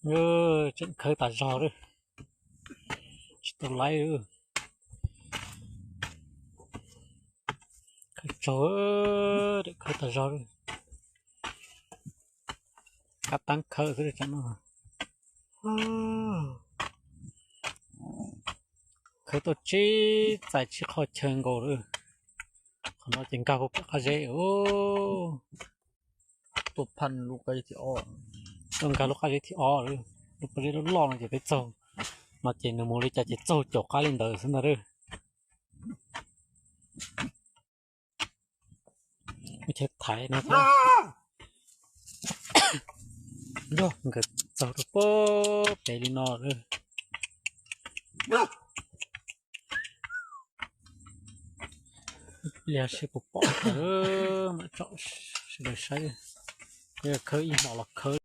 Tseem khawb tas zog lawm, tsis tau laib. Khawb tsaug, khawb tas zog lawm. Kab taab khawb xwb tam no. Khawb tuaj tsib txais tsib qho chaw nkaus lawm. Qhov no ces nkag puag pem qab zeb. Tuaj phaj lub qab zeb thib ob, tuaj nkag lub qab zeb thib ob lawm. Lub qab zeb loj loj no ces peb txaug, no ces nws mus li cas ces txaug caum qab li ntawd xwb ntag lawm. Muaj chaw thaiv no thiab. Nkawd txaug rau puag pem li no lawm. Ib pliag seb puas pom, mam tsom sawv daws saib. Khawb ib hmo los khawb,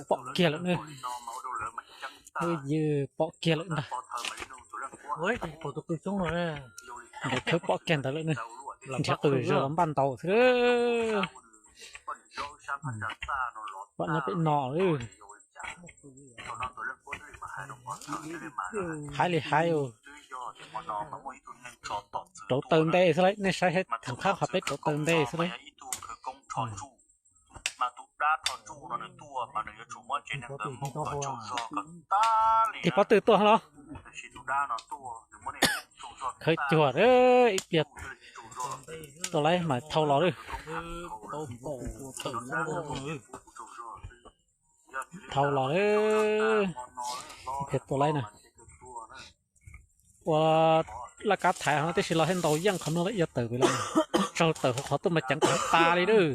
pom kiag lawm ne. Pom kiag lawm ntag. Nkawd khawb pom kiag ntawd lawm ne. Nrhiav qws zog los npaj ntaus xwb. Pom nyob pem no lawm. Hais li hais, rauv taws nte xwb lauj, nej saib theem qab qhov peb rauv taws nte xwb lauj. Tig pob tw tuaj los. Khawb cuag, ib pliag tuaj laib mas thau los lawm. Thau los lawm, ib pliag tuaj laib na. Ua laj kab thaiv ho tib si los thiaj ntau yeej qhov no lawm, yog tawm pem los tsaug tawm hauv qhov tuaj mas ceev tas tas li lawm.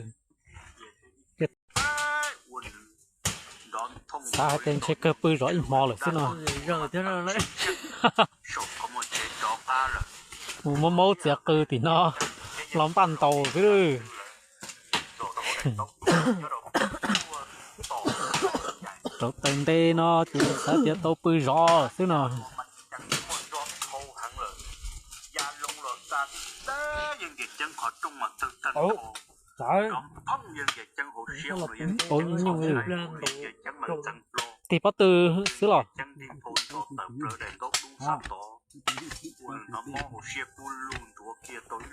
Xav hais tias ntshe kawg pw zov ib hmo lawm xwb no. Mus maub maub txiav qws tim no los npaj ntaus xwb. Rauv taws nte no ces xav tias tau pw zov xwb no. Tig pob tw xwb los.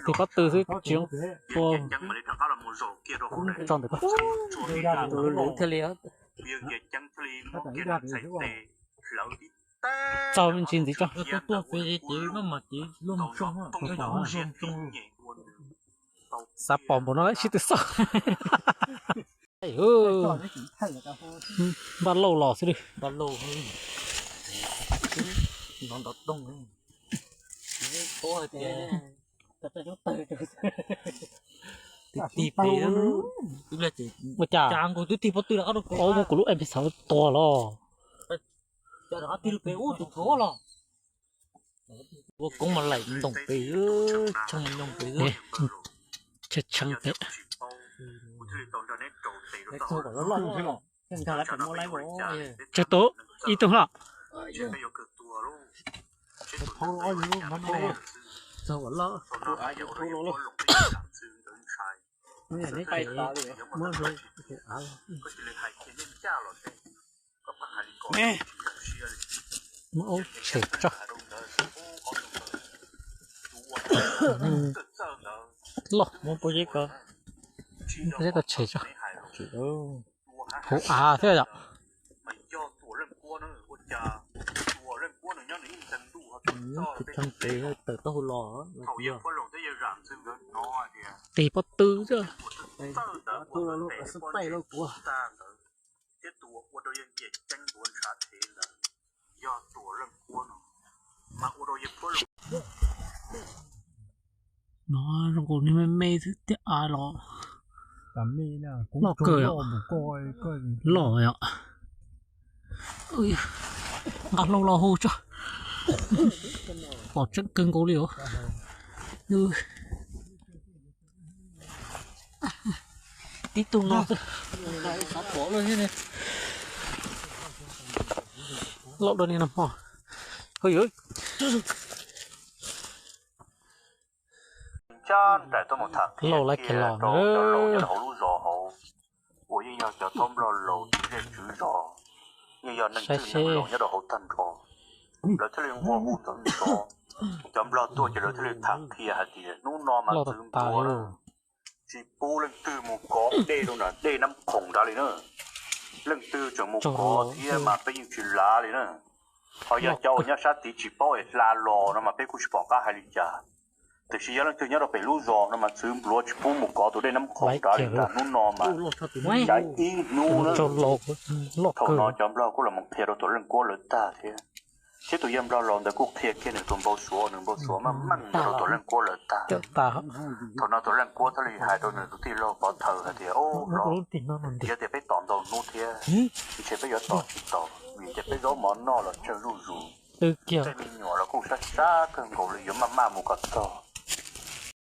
Tig pob tw xwb tsis ua tso ntawm ko. Txaug me ntsis ntxiv tso. Xav pom npaum no lawm sib tw xauj. Npaj lauj los xwb. Ua cas? Ua, muab kuv lub M P sáu tuag los. Ua koob mas laim ntoos pes, tshee nyoos pes. Tshee tshee pes. Tsawg tus? Ib tug los? Muab aub tshem tso. Loj, muab pob zeb ko tshem tso. Hauv av thiab yom. Tawm taub hau los. Tig pob tw xwb. No zoo nkaus niag me me xwb thiab av los. Loj kawg yom. Loj yom. Nqa hlau los hu tso. Pom tseeb kawg nkaus li os. Tib tug no xwb. Loj dua niag no hmo. Lauj, lawv khiav los na. uas yeej yog cov thaub nplog laus zej tswv zos, yeej yog neeg twg neeg laus nyob rau hauv tag nrho, lawv thiaj li nquag hu ntawv nrov. Cov nplog tuaj ces lawv thiaj li tham qhia hais tias hnub no mas txwv npluav na, tsis pub leej twg mus kov dej rau nram dej Nab Khoom nrad li na. Leej twg tseem mus kov thiab mas peb yeej tsis lav li na. Ho yog cov uas nyob sab tid tsis paub es hla los no mas peb kuj tsis pom qab hais li cas. Tiam sis yog leej twg nyob rau pem lub zos no mas txwv npluav tsis pub mus kov tus dej Nab Khoom nrad li ntag. Hnub no mas yav ib hnub na. Thaum no cov nplog kuj los mus qhia rau Tuam Leej Kuab lawv tag thiab. Thiab tus yawg nplog laus ntawd kuj qhia kiag nws tus npau suav, nws npau suav meej meej ntawd rau Tuam Leej Kuab lawv tag. Thaum no Tuam Leej Kuab thiaj li hais rau nws tus tij laug Pov Thawm hais tias, Au los, yog tias peb tos ntau hnub thiab, ntshe peb yuav tos tsis tau, vim tias peb zaub mov noj los tsawg zuj zus, tej me nyuam los kuj sab sab kawg nkaus li, yuav maj maj mus kom txog.